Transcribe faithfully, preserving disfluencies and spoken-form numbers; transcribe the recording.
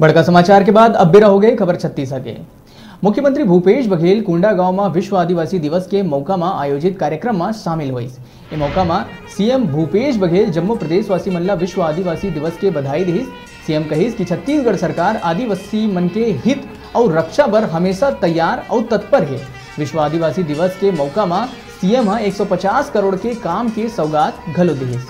बड़का समाचार के बाद अब बेरा हो गए खबर छत्तीस के। मुख्यमंत्री भूपेश बघेल कोंडागांव म विश्व आदिवासी दिवस के मौका म आयोजित कार्यक्रम म शामिल होइस। ए मौका म सीएम भूपेश बघेल जम्मो प्रदेशवासी मन ल विश्व आदिवासी दिवस के बधाई दिहिस। सीएम कहिस कि छत्तीसगढ़ सरकार आदिवासी मन के हित अउ रक्षा बर हमेशा तैयार अउ तत्पर हे। विश्व आदिवासी दिवस के मौका म सीएम ह एक सौ पचास करोड़ के काम के सौगात घलो दिहिस।